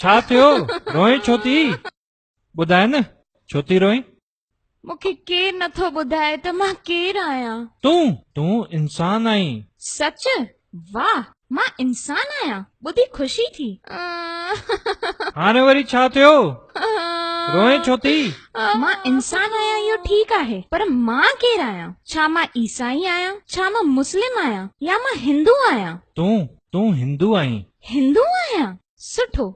ڇا ٿيو؟ روئين ڇو ٿي؟ ٻڌاء نه، ڇو ٿي روئين؟ مون کي ڪير نٿو ٻڌائي ته مان ڪير آهيان؟ تون، تون انسان آهين. سچ؟ واهه، مان انسان آهيان، ٻڌي خوشي ٿي. هاڻي وري ڇا ٿيو؟ روئين ڇو ٿي؟ مان انسان آهيان اهو ٺيڪ آهي، پر مان ڪير آهيان؟ ڇا مان عيسائي آهيان؟ ڇا مان مسلم آهيان؟ يا مان هندو آهيان؟ تون، تون هندو آهين. هندو آهيان؟ سٺو.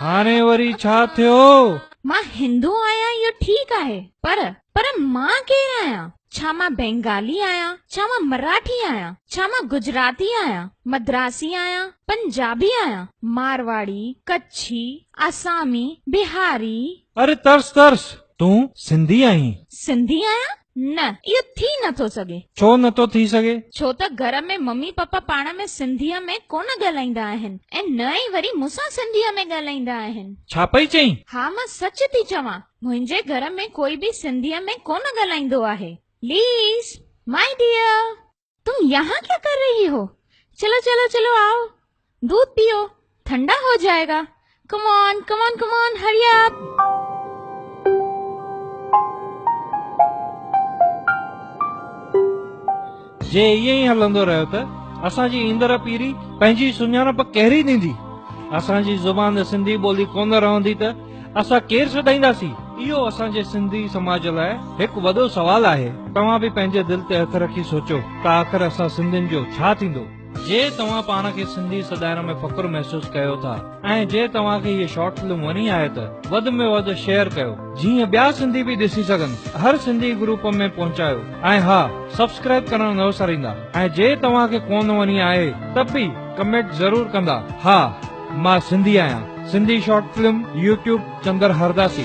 هاڻي وري ڇا ٿيو؟ مان هندو آهيان اهو ٺيڪ آهي پر پر مان ڪير آهيان؟ ڇا مان بينگالي آهيان؟ ڇا مان مراٺي آهيان؟ ڇا مان گجراتي آهيان؟ مدراسي آهيان؟ پنجابي آهيان؟ مارواڙي، ڪڇي، آسامي، بهاري. اري ترس ترس تون سنڌي آهين. سنڌي آهيان؟ نه اهو ٿي نه ٿو سگهي. ڇو نه ٿو ٿي سگهي؟ ڇو ته گهر ۾ ممي پپا پاڻ ۾ سنڌيء ۾ ڪونه ڳالهائيندا آهن ۽ نه ئي وري مون سان سنڌيء ۾ ڳالهائيندا آهن. ڇا پئي چئين؟ ها مان سچ ٿي چوان. منهنجي گهر ۾ ڪوئي به سنڌيء ۾ ڪونه ڳالهائيندو آهي. Lease, my dear! تم يهان ڪيا ڪر رهي هو؟ چلو چلو چلو آئو دودھ پيو ٺنڊا هو جائي گا come on come on come on hurry up. جي ائين ئي هلندو رهيو ته اسان جي ايندڙ پيڙهي پنهنجي سڃاڻپ ڪهڙي ڏيندي؟ اسان جي زبان سنڌي ٻولي ڪونه رهندي ته اسان ڪير سڏائينداسين؟ اهو اسان جي سنڌي سماج لاء هڪ وڏو سوال آهي. توهان به پنهنجي دل تي هٿ رکي سوچو ته آخر اسان سنڌين جو ڇا ٿيندو؟ جي توهان پاڻ کي سنڌي سڏائڻ ۾ فخر محسوس ڪيو ٿا ۽ جي توهان کي هيء شارٽ فلم وڻي آهي ته وڌ ۾ وڌ شيئر ڪيو جيئن ٻيا سنڌي به ڏسي سگهن هر سنڌي گروپ ۾ پهچايو ۽ ها سبسڪرائيب ڪرڻ نه وساريندا ۽ جي توهان کي ڪونه وڻي آهي ته به ڪمينٽ ضرور ڪندا ها مان سنڌي آهيان Sindhi short film YouTube Chandar Hardasi.